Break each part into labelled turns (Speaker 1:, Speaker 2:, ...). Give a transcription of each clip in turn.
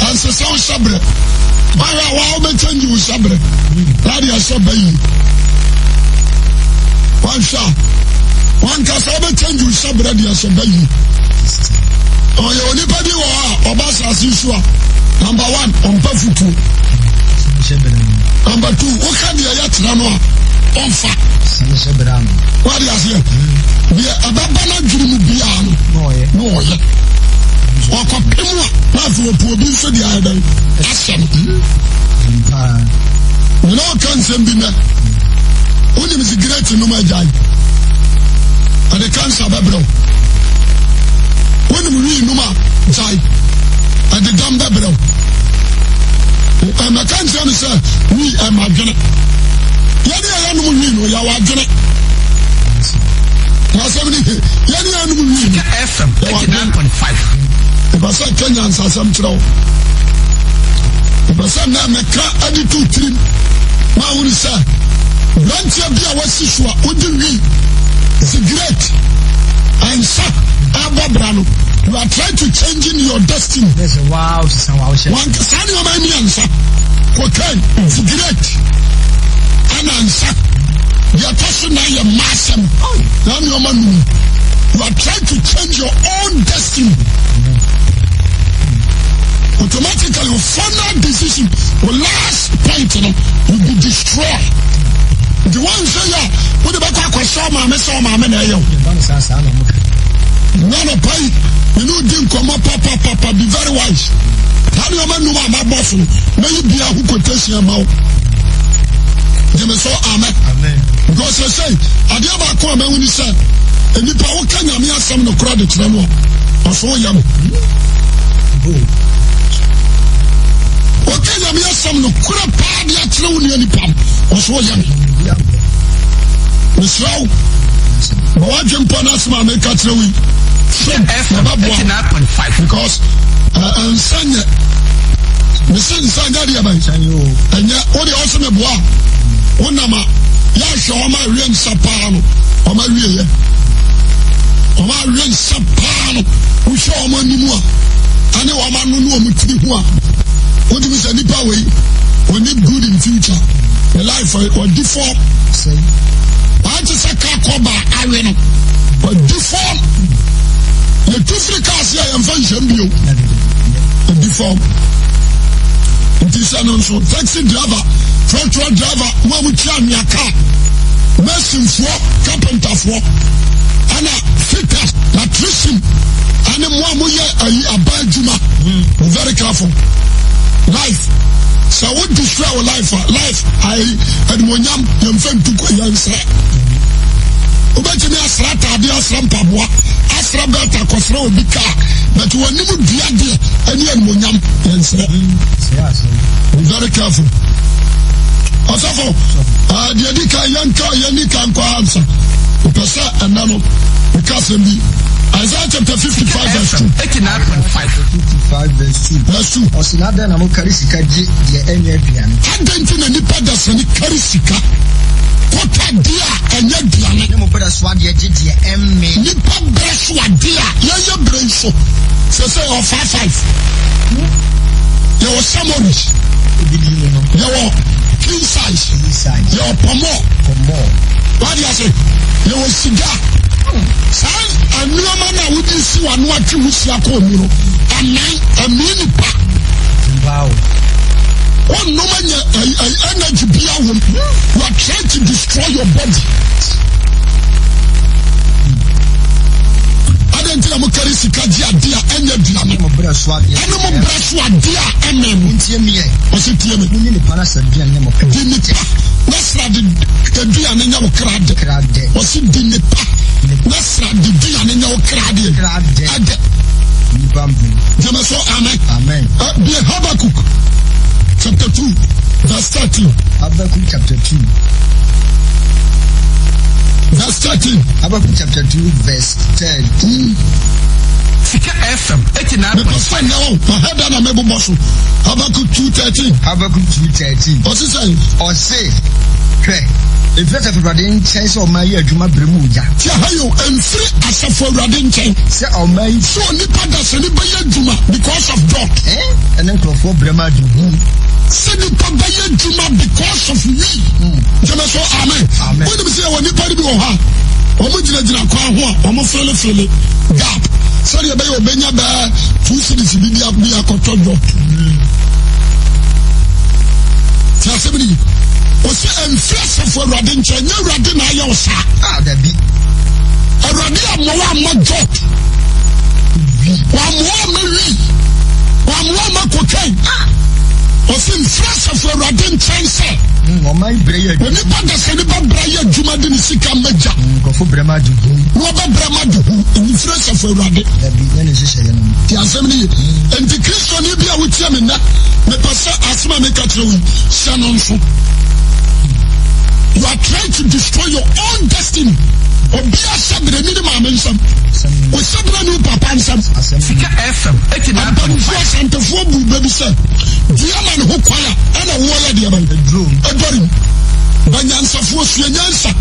Speaker 1: Ɛnsɛ sɛ wohyɛ berɛ. Woahwɛ a woa wobɛkyɛngye wo hyɛberɛ na ade ahyɛ ba yie. Woanhwɛ a wankasa wobɛkyɛngye wo hyɛberɛ de ahyɛ ba yie. Ɔyɛ onipa bi wɔ hɔ a ɔba asase so a number one ɔmpɛ futuo. Number two woka deɛ ɛyɛ kyerɛ no a ɔmfa. Wade aseɛ deɛ ɛbɛba n'adwene mu biara no na ɔyɛ. Ɔkɔpem a na afei ɔpo obi nso deɛ ayɛ dɛn ahyɛ no. Nyina ɔka nsɛm bi nɛ wonim sigaret nom agyae ɛde kansa bɛbrɛ wo. Wonim wii nom a gyae ɛde dam bɛbrɛ wo. Ɛmɛka nkyerɛ me sɛ wii ɛma adwene. Yɛne a yɛnom wii no yɛwɔ adwene. Asɛm ne yɛne yɛnom wii no
Speaker 2: FM 89.5.
Speaker 1: Mepɛ sɛ nka nyansasɛm kyerɛ wo. Mepɛ sɛ nnɛ meka de to tirim ma ahunu sɛ branteɛ bi a wasi so a wodi wi sigaret nsa ɛbɔ bra no, you are trying to change in your destiny. Saa nneɛma yi mmiɛnsa, cocaine, sigaret, ɛna nsa. Deɛ ɛtɔ so na yɛ mmaa asɛm. Saa nneɛma num. You are trying to change your own destiny. Automatically, your final decision, your last point, you know, will be destroyed. The one say, yeah, what the back akɔhyɛ ɔmaame sɛ ɔmaame na ɛyɛ o. Nana pai, you know, di nkɔmɔ papapapa, be very wise. Saa nneɛma num a mabɔ so no, mɛyi bia ho quotation ama wo. Gyeme so, amen. Because they say, adeɛ baako a mahu ni sɛ, nnipa woka Nyame asɛm no kora de kyerɛ no a, ɔso woyɛ no. Woka Nyame asɛm no kora paa de akyerɛ wo nua nipa no, ɔso woyɛ no. Mesrɛ wo, ma woadwe mpɔ no asɛm a meka kyerɛ wo yi. Fam, na ɛbɛboa. Because nsa nyɛ mese nsa nyɛ deɛ bɛn ɛnyɛ wode ɔse meboa wonam a yɛahwɛ wɔn a awie nsa paa no wɔn awieyɛ wɔn awie nsa paa no wohwɛ wɔn anim a ɛne wɔn ano ne wɔn tiri ho a wotumi sɛ nipa wei wɔni good in future the life wɔdi fɔm wɔagye sɛ kaa kɔba awe no wɔdi fɔm yɛtu firi kaa se a yɛmfa nhyɛm bio ɛdi fɔm nti sɛ no nso taxi driver trɔtrɔ driver mo a motua anwea kaa masonfoɔ carpenterfoɔ ɛna fitters electrician ɛne mo a moyɛ ayi aban adwuma be very careful life sɛ wo destroy wo life a life ayi animonyam yɛmfa ntu yɛnsrɛ wobɛtumi asra ataadeɛ asra mpaboa asra bɛt akɔsra obi kaa but wɔnim dua deɛ ɛne animonyam yɛnsrɛ be very careful ɔsɔfo deɛ di kan yɛnka yɛni kan kɔ ansa mepɛ sɛ ɛnɛ no meka asɛm bi Isaiah chapter 55 verse 2.
Speaker 2: 89.5.
Speaker 3: 55 verse 2.
Speaker 1: Verse 2.
Speaker 3: Ɔsi na adɛn na mo kari sika gye deɛ ɛnyɛ aduane.
Speaker 1: Adɛn nti na nipa dasani kari sika kɔtɔ adeɛ a ɛnyɛ aduane.
Speaker 3: Ne mo brɛ so adeɛ gye deɛ ɛmme.
Speaker 1: Nipa brɛ so adeɛ a yɛyɛ brɛ yi so sɛ sɛ ɔfa five. Yɛwɔ samoris. Yɛwɔ king size. Yɛwɔ pɔmɔ. Wadi ase. Yɛwɔ siga. Saa nneɛma no a wode si w'ano atwe wo si akɔ mu no, ɛnan ɛmee nipa. Wɔnnom anya energy bi awom. You are trying to destroy your body. Adɛn nti na mokari sika gye adeɛ a ɛnyɛ aduane?
Speaker 3: Ɛne mo brɛ so adeɛ.
Speaker 1: Ɛne mo brɛ so adeɛ a ɛmee mo.
Speaker 3: Montie me ɛ.
Speaker 1: Ɔse tie me.
Speaker 3: Monni nipa na sɛ aduane nyɛ mo kra.
Speaker 1: Di nipa na srade aduane nyɛ wo kra de.
Speaker 3: Kra dɛ.
Speaker 1: Ɔse di nipa na srade duane nyɛ wo kra deɛ.
Speaker 3: Kra dɛ.
Speaker 1: Ɛdɛ.
Speaker 3: Nipa mpo.
Speaker 1: Gyeme so amen.
Speaker 3: Amen.
Speaker 1: Bie Habakkuk chapter 2 verse 13.
Speaker 3: Habakkuk chapter 2.
Speaker 1: Verse 13.
Speaker 3: Habakkuk chapter 2 verse 13.
Speaker 2: Sika FM 89.5.
Speaker 1: Mepɛ sɛ nnɛ wo mahɛda na mebobɔ so. Habakkuk 2:13.
Speaker 3: Habakkuk 2:13.
Speaker 1: Ɔse sɛn?
Speaker 3: Ɔse, Hwɛ, ɛmfiri asafo Awurade nkyɛn sɛ ɔman yi adwuma brɛ mu ogya.
Speaker 1: Tie ha yi o, ɛmfiri asafo Awurade nkyɛn.
Speaker 3: Sɛ ɔman yi.
Speaker 1: Sɛ onipa dasani bɛyɛ adwuma because of God.
Speaker 3: Ɛne nkurɔfoɔ brɛ mu ade hunu.
Speaker 1: Sɛ nipa bɛyɛ adwuma because of we. Gyeme so amen.
Speaker 3: Amen.
Speaker 1: Wonim sɛ yɛwɔ nipa no bi wɔ hɔ a, wɔn gyinagyina kwan ho a wɔn felefele gap sɛdeɛ ɛbɛyɛ ɔbɛnya bɛɛ 2 cedis bi bi akɔtɔ dwɔ. Ti asɛm ni. Ɔsɛ ɛmfiri asafo Awurade nkyɛn, nyɛ Awurade na ayɛ wo saa.
Speaker 3: Ah, dabi.
Speaker 1: Awurade ammɔ wo amma dwɔ. Wammoa amma wi. Wammoa amma kokain.
Speaker 3: Ah.
Speaker 1: Ɔsɛ mfiri asafo Awurade nkyɛn sɛ.
Speaker 3: Ɔman yi brɛ yɛ adwuma.
Speaker 1: Onipa dasani bɛbrɛ yɛ adwuma de ne sika ma gya.
Speaker 3: Nkurɔfo brɛ ma ade hu.
Speaker 1: Na ɔbɛbrɛ ma ade hu. Mfiri asafo Awurade.
Speaker 3: Dabi, nyɛ ne nhyehyɛeɛ no.
Speaker 1: Ti asɛm no ye. Enti Kristoni bi a wotie me nnɛ, mepɛ sɛ asɛm a meka kyerɛ wo yi, hyɛ no nso. You are trying to destroy your own destiny. Obi ahyɛ brɛ ni ne maame nsam. Ɔhyɛ brɛ ni papa nsam.
Speaker 2: Sika FM 89.5.
Speaker 1: Mpanimfoɔ Asantefoɔ bu bɛ bi sɛ, dua ma ne ho kwan a, ɛna woɔ yɛ deɛ bɛn? Ɛdɔre mu. Banyansafoɔ sua nyansa.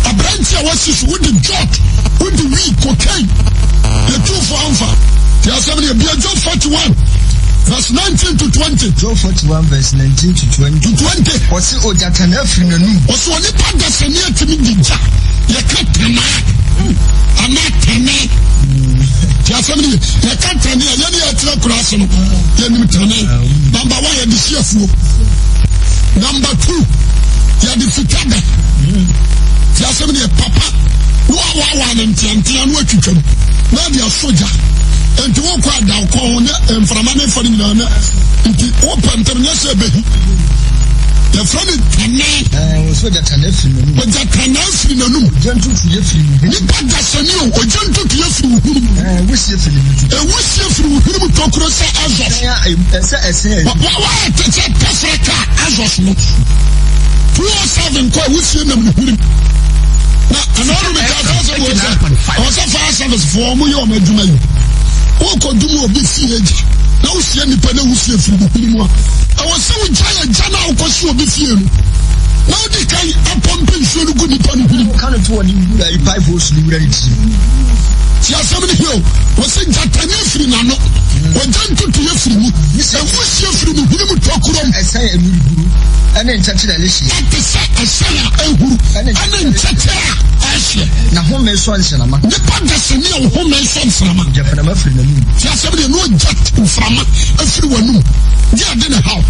Speaker 1: Aberante a wasi so, wode jot, wode wii, cocaine, yɛtufoɔ amfa. Ti asɛm no yɛ bia Job 41 verse 19 to 20.
Speaker 3: Job 41 verse 19 to 20.
Speaker 1: To 20.
Speaker 3: Ɔse ogya tana afiri n'anum.
Speaker 1: Ɔse onipa dasani atumi di gya. Yɛka tanaa anaa tane. Ti asɛm no yɛ yɛka tane a yɛne yɛtena kura ase no yɛnim tane. Number one yɛde si afuo. Number two yɛde fita da. Ti asɛm no yɛ papa. Woawaawa ne nteantea no atwitwam na ade asɔ gya. Nti wokɔ ada kɔ ho ne mframa ne fa no nyinaa na nti wopɛ ntɛm nyɛ sɛ ɛbɛhi. Yɛfrɛ no tane.
Speaker 3: Ɔsɛ ogya tane firi n'anum.
Speaker 1: Ogya tane firi n'anum.
Speaker 3: Ogya ntutuiɛ firi ne hwene.
Speaker 1: Nipa dasani o, ogya ntutuiɛ firi wo hwene mu.
Speaker 3: Wusie firi ne hwene.
Speaker 1: Ewusie firi wo hwene mu tokuro sɛ ɛzɔs.
Speaker 3: Sɛ ɛsɛn a.
Speaker 1: Wɔayɛ te sɛ tɛfrɛ kaa ɛzɔs no. 207 kɔ ewusie nam ne hwene mu. Na ɛna ɔno mi ka sɛ sɛ wɔ sɛ ɔsɛ fire service foɔ ɔmo yɛ ɔmo adwuma yi. Wokɔ dum obi fie gya na wosie nipa na wusie firi ne hwene mu a ɛwɔ sɛ wogya yɛ gya na wokɔ si obi fie no na wodi kan apɔmpe nsuo no gu nipa no hwene mu.
Speaker 3: Ka no to ɔne wura yi pipe hose ne wura ne tirim.
Speaker 1: Ti asɛm no hio, wɔsɛ gyatani firi n'ano, ogya ntutuiɛ firi mu, ewusie firi ne hwene mu tɔkurom.
Speaker 3: Ɛsɛn a emu huru ɛne nkyɛkyerɛ a ɛhyeɛ.
Speaker 1: Ɛte sɛ ɛsɛn a ehuru ɛne nkyɛkyerɛ a ɛhyeɛ.
Speaker 3: Na home sɔ nsramma.
Speaker 1: Nipa dasani a ɔhome sɔ nsramma.
Speaker 3: Ogyaframa firi n'anum.
Speaker 1: Ti asɛm deɛ na ogya mframa afiri w'anum. Gye ade ne haw.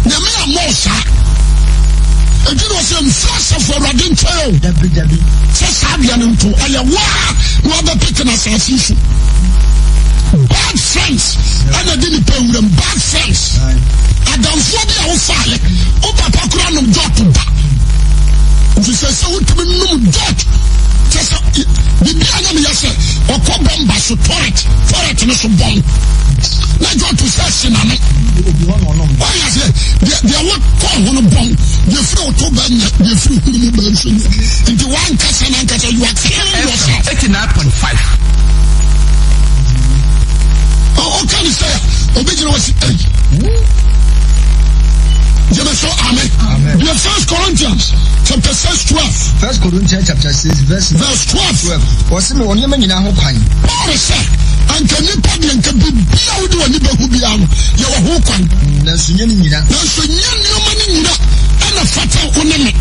Speaker 1: Nyame ammɔ wo saa. Enti na ɔsɛ mfiri asafo awurade nkyɛn o.
Speaker 3: Dabi dabi.
Speaker 1: Sɛ saa deɛ no nto ɛyɛ wo a na wabɛpete no asase so. Bad friends ɛna de nipa wuram bad friends. Adamfoɔ bi a wofaeɛ wo papa kora nom dɔɔto da. Nti sɛ sɛ wotumi nom dɔɔto kyɛ sɛ biribi a na meyɛ sɛ ɔkɔ bɔmba so toilet toilet no so bɔm na dɔɔto sɛ hye n'ano. Wayɛ sɛ deɛ deɛ wokɔ ho no bɔn deɛ firi wo to bɛ nyɛ deɛ firi huru mu bɛ nso nyɛ nti wankasa na ankasa you are killing yourself.
Speaker 2: 89.5.
Speaker 1: Ɔka ne sɛ obi gyina hɔ si ɛyi. Gyeme so amen. Deɛ First Corinthians chapter 6 12.
Speaker 3: First Corinthians chapter 6 verse
Speaker 1: verse 12.
Speaker 3: 12. Wɔsi mi wɔ nneɛma nyinaa ho kwan.
Speaker 1: Paul sɛ anka nipa deɛ nka biribi a wode w'ani bɛhu biara no yɛwɔ ho kwan.
Speaker 3: Nanso nyɛ ne nyina.
Speaker 1: Nanso nyɛ nneɛma no nyina ɛna fata wo ne me.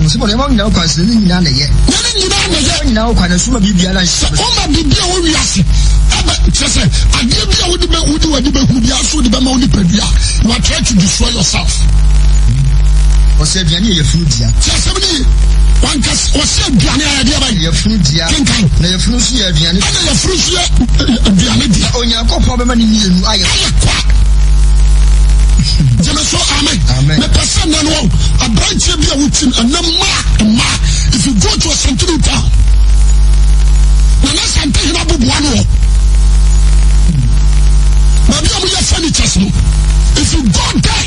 Speaker 3: Sɛ wɔ nneɛma nyina ho kwan sɛ ne nyina na ɛyɛ.
Speaker 1: Nyɛ ne nyina na ɛyɛ.
Speaker 3: Nneɛma nyina ho kwan nanso ma biribiara nhyɛ.
Speaker 1: Sɛ woma biribi a wɔ wiase ɛbɛ kyerɛ sɛ adeɛ bi a wode bɛ wode w'ani bɛhu biara so wode bɛma wo nipadua you are trying to destroy yourself.
Speaker 3: Ɔsɛ aduane yɛ yafunu dea.
Speaker 1: Kyerɛ sɛm ne ye. Wankasa ɔsɛ aduane a yɛde aba yi.
Speaker 3: Yafunu dea.
Speaker 1: Kenkan.
Speaker 3: Na yafunu nso yɛ aduane.
Speaker 1: Ɛna yafunu nso yɛ aduane dea.
Speaker 3: Na Onyankopɔn bɛma ne mmienu ayɛ.
Speaker 1: Ayɛ kwa. Gyeme so amen.
Speaker 3: Amen.
Speaker 1: Mepɛ sɛ nnɛ no aberanteɛ bi a wotim ɛnɛ mmaa mmaa if you go to Asanturu town na na Asantehene aboboa no hɔ baabi a wɔyɛ furnitures no if you go there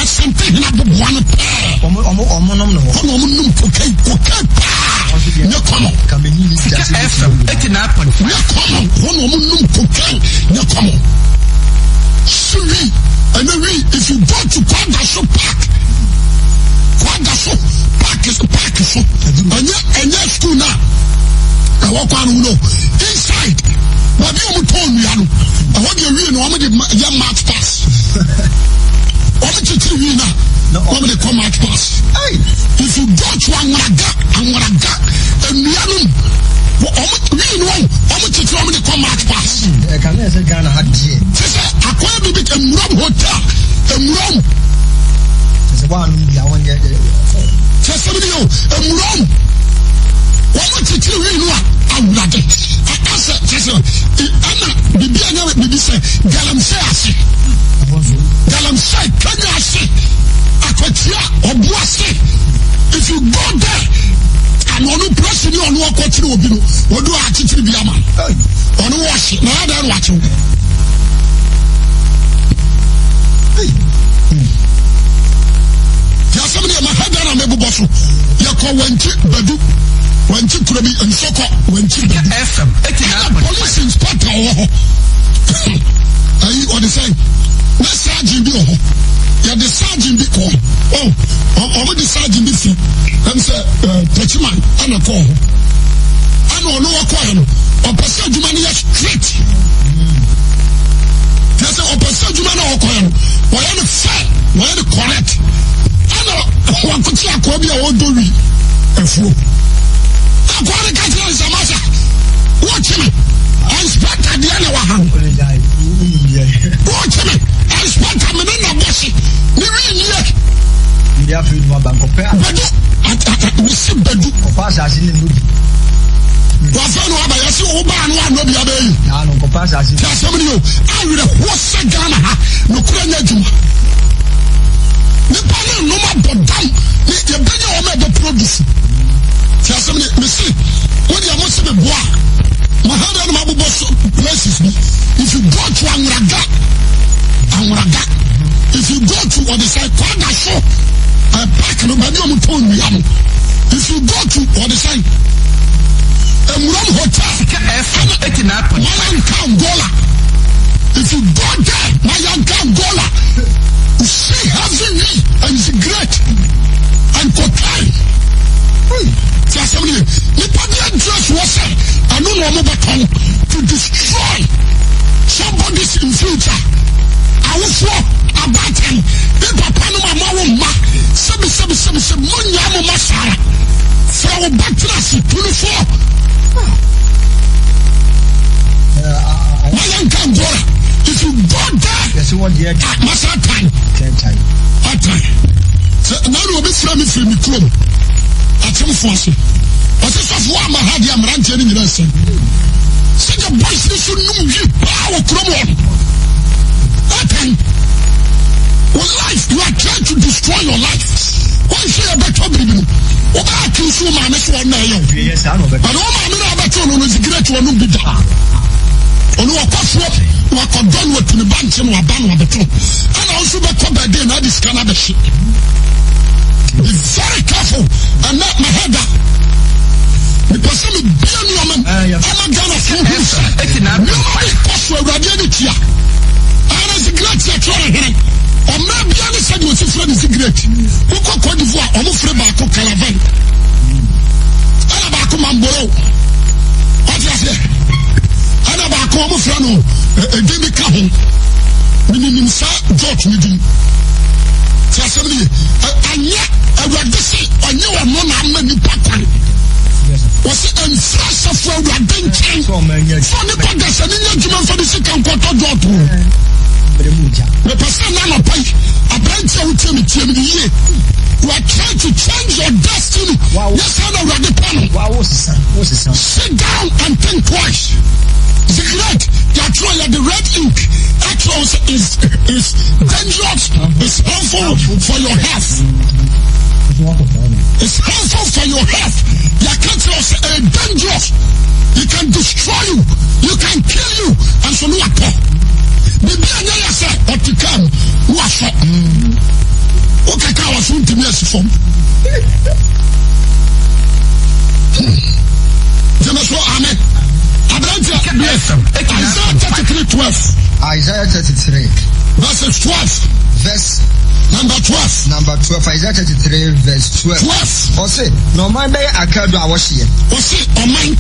Speaker 1: Asantehene aboboa no pɛɛ.
Speaker 3: Ɔmo ɔmo ɔmo nom no hɔ.
Speaker 1: Ɔmo ɔmo nom cocaine cocaine paa nyɛ kɔmɔ.
Speaker 2: Sika FM 89.5.
Speaker 1: Nyɛ kɔmɔ hɔ na ɔmo nom cocaine nyɛ kɔmɔ. Si wi ɛnɛ wi if you go to Kwadaso park Kwadaso park. kɔkɔɔ kwan no no inside baabi a wɔn tɔn nnua no ɛhɔ deɛ wii no wɔn de yɛ march pass wɔn kyekyere wii na wɔn de kɔ march pass if you go to anwaraga anwaraga nnua no mu wɔn wii no wɔn wɔn kyekyere wɔn de kɔ march pass.
Speaker 3: Ɛka ne sɛ Ghana ha deɛ.
Speaker 1: Kyɛ sɛ akɔyɛ biribi nwuram hotel nwuram.
Speaker 3: Kyɛ sɛ wɔanom bi a wɔnyɛ.
Speaker 1: Kyɛ sɛ bi o nwuram wɔn kyekyere wii no a awurade asɛ kyɛ sɛ ɛna biribi a nyɛ biribi sɛ galamsey ase galamsey kenya ase akwatia ɔbo ase if you go there and ɔno presi ni ɔno ɔkɔkyere obi no ɔdo akyekyere bi ama ɔno wɔhye na yɛ dɛn na wakyew. Yasɛm ne yɛ ma ha Ghana mebobɔ so yɛkɔ wankyi badu wankyi kuro bi nsɔkɔ wankyi badu ɛna police inspector wɔ hɔ ayi ɔde sɛn na sergeant bi wɔ hɔ yɛde sergeant bi kɔ ɔ ɔmo de sergeant bi fi ɛm sɛ ɛɛ tɛkyiman ɛna kɔɔ hɔ ɛna ɔno wɔkɔɛ no ɔpɛ sɛ adwuma no yɛ straight yɛ sɛ ɔpɛ sɛ adwuma no a ɔkɔyɛ no wɔyɛ no fair wɔyɛ no correct ɛna wakɔkye akoa bi a ɔdɔ wi afuo akoa no ka kyerɛ nsɛm asa wɔkye me inspector deɛ na waha no wɔkye me inspector me ne na bɔse ne wi nie bɛdu mesi bɛdu Wafɛ no aba yɛsi wo baa no anɔ bi abɛyi. Ti asɛm ni o awerɛhoɔ sɛ Ghana ha nokora nyɛ adwuma. Nipa ne nnoma bɔ dam ne yɛbɛnya wɔn a ɛbɛ produce. Ti asɛm ni mesi wo deɛ mo se me boa. Ma ha deɛ no ma bobɔ so places bi. If you go to Anwuraga Anwuraga if you go to ɔde sɛ Kwada so uh, park no baabi a wɔn tɔn nnua no. If you go to ɔde sɛ Ewuram hotel.
Speaker 2: Sika FM 89.5.
Speaker 1: Mayanka Angola. If you go there, Mayanka Angola, you see heavy weed and cigarette and cocaine. Ti asɛm ni nipa bi address wɔ sɛ ɛno na wɔn bɛtɔn to destroy somebody's in future. Awofoɔ abaatan ne papa no ma ma wo mma sɛbi sɛbi sɛbi sɛbi mo nyaa mo ma saa. Frɛ wo ba tena ase tunifoɔ. Mayanka Ngora. If you go there, ah, masa atan. Atan. Sɛ nanu obi fira mi firi mi kurom. Akyemfo ase. Ɔsɛ sɔfo wa ama ha deɛ mmeranteɛ no nyinaa sɛn. Sɛdeɛ boys no so num wi paa wɔ kurom hɔ. Atan. Wo life, you are trying to destroy your life. Wɔnhwɛ yɛ bɛtɔ biribi no. Wobɛyɛ accuse wo maame so ɔno ɛyɛ wo. But wo maame no a wobɛto no no sigaret ɔnom bi da. Ɔno ɔkɔ soɔ wakɔdɔ no watu ne ba nkye no waba no wabɛto. Ɛna wo nso bɛkɔ bɛden na ade sika no abɛhye. Be very careful. Ɛnɛ mahada. Mepɛ sɛ mebia nneɛma mu ama Ghanafoɔ hunu sɛ nneɛma bi kɔ so awurade ani tua. Ɛna sigaret yɛtwerɛ ne hene. Ɔmmerɛ bia ne sɛdeɛ ɔsi frɛ ne sigaret. Wokɔ Cote d'Ivoire ɔmo frɛ baako Calavan. Ɛna baako Mamboro. Wate aseɛ? Ɛna baako ɔmo frɛ no edin bi ka ho. Mininim saa George ne din. Ti asɛm no ye. Ɛnyɛ awurade se ɔnyɛ ɔno na ama nipa kwan. Wɔsi ɛnfiri asafo awurade nkyɛn. Sɛ onipa dasani nyɛ adwuma nfa ne sika nkɔtɔ George o. Mepɛ sɛ na anɔpa yi aberante a wotie me tie me yie. You are trying to change your destiny. Nyɛ saa na awurade pɛ no. Sit down and think twice. Cigarette, yɛatwerɛ yɛde red ink atwerɛ wo sɛ is is dangerous, is harmful for your health. It's harmful for your health. Yɛaka kyerɛ wo sɛ ɛyɛ dangerous. It can destroy you. You can kill you. And so no atɔ. Biribi a nyɛ yɛ sɛ ɔte kaa mu na wasɔ. Wokeka wɔ so ntumi asi fam. Gyeme so amen. Aberanteɛ Isaiah 33 12.
Speaker 3: Isaiah 33
Speaker 1: verses 12.
Speaker 3: Verse
Speaker 1: number 12.
Speaker 3: Number 12. Isaiah 33 verse 12.
Speaker 1: 12.
Speaker 3: Ɔse na ɔman bɛyɛ akado a wɔhyeɛ.
Speaker 1: Ɔse ɔman.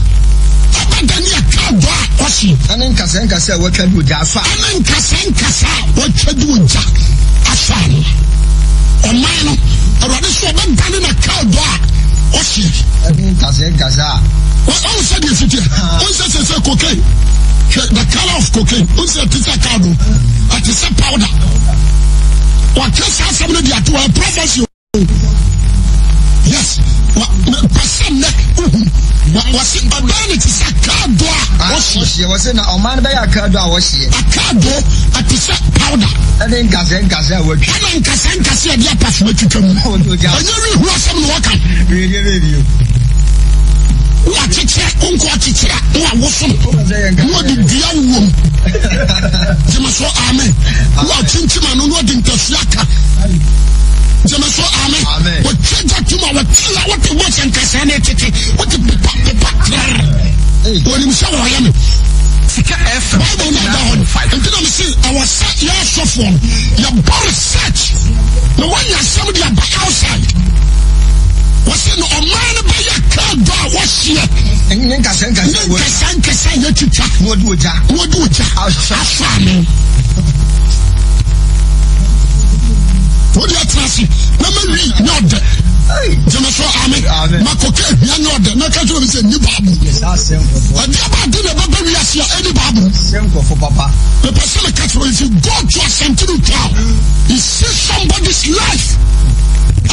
Speaker 1: Ɛbɛdane akaadoo a ɔhyeɛ.
Speaker 3: Ɛne nkasɛɛ nkasɛɛ a wɔatwa de ogya asɔ ano.
Speaker 1: Ɛne nkasɛɛ nkasɛɛ a wɔatwa de ogya asɔ ano. Ɔman no, Awurade sɛ ɔbɛdane n'akaadoo a ɔhyeɛ.
Speaker 3: Ɛne nkasɛɛ nkasɛɛ a.
Speaker 1: Wɔn sɛ deɛ fitiɛ. Wɔn sɛ sɛ sɛ cocaine. Hwɛ the colour of cocaine. Wɔn sɛ ɛte sɛ akaadoo. Ɛte sɛ powder. Wɔka saa asɛm no de ato hɔ. Prophecy. Yes, wa mepɛ sɛ nnɛ wohu wɔse ɔbɛn no te sɛ akaado a wɔhyeɛ.
Speaker 3: Wɔse na ɔman no bɛyɛ akaado a wɔhyeɛ.
Speaker 1: Akaado ɛte sɛ powder.
Speaker 3: Ɛne nkasɛ nkasɛ a wɔatwi.
Speaker 1: Ɛna nkasɛ nkasɛ a ɛde apaso atwitwa mu. Ɛnyɛ wi hu asɛm na wɔka. Wakyekyerɛ nkɔ akyekyerɛ na wawoso no na wɔde dua wowɔ mu. Gyeme so amen. Na wakyinkyim ano na wɔde ntasua ka. Gyeme so amen. Wɔtwa gya tom a wɔte a wɔte bɔ sɛ nkasɛɛ ne tete wɔte pepa pepa trɛr. Wɔnim sɛ wɔyɛ no.
Speaker 2: Sika FM.
Speaker 1: Bible no da hɔ no. Nti na mese ɛwɔ sɛ yɛ asɔfoɔ no yɛbɔ research na wɔanya asɛm de aba outside. Wɔse no ɔman no bɛyɛ kaa dɔ a wɔhyeɛ.
Speaker 3: Ne nkasɛɛ nkasɛɛ
Speaker 1: Ne nkasɛɛ nkasɛɛ yɛtwitwa.
Speaker 3: Na wɔde ogya.
Speaker 1: Na wɔde ogya asɔ ano. Wode atena ase na ma wi nyɛ ɔdɛ. Gyeme so ame. Ma kɔkɛ ahia nyɛ ɔdɛ na ka kyerɛ obi sɛ nni Bible. Ɛdeɛ ba ade na ɛbɛba wiase a ɛni Bible. Mepɛ sɛ meka kyerɛ if you go to Asanturu town, you see somebody's life.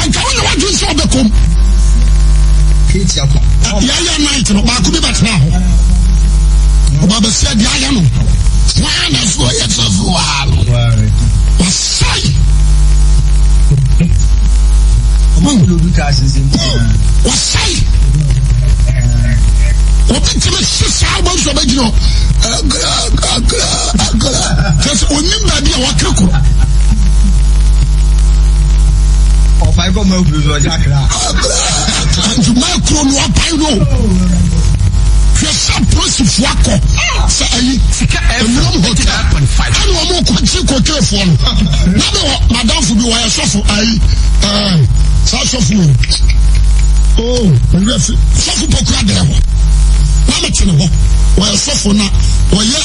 Speaker 1: Anka wonyɛ w'adwene sɛ ɔbɛkɔm. Yɛyɛ night no baako bi bɛtena hɔ. Ɔba bɛsi adeɛ ayɛ no. Wɔn na so ɔyɛ sɔfo wɔ ha no. Wasɛe. Wasɛe. Obi tumi hye saa wɔn nso bɛgyina hɔ. Agra agra agra. Kyerɛ sɛ onim baabi a wɔka koro.
Speaker 3: Ɔpae kɔ mɛkuro so ɔgya akra.
Speaker 1: Agra agra nti mɛkuro no ɔpae no. Hwɛ sɛ apolisifoɔ akɔ sɛ ayi ewuram hotel ɛna wɔn kɔ gye kokeefoɔ no na mi wɔ madamfo bi wɔyɛ sɔfo ayi ɛɛ saa sɔfo yi oo owurɛ fi sɔfo pokura dɛm hɔ na mi te ne hɔ wɔyɛ sɔfo na wɔyɛ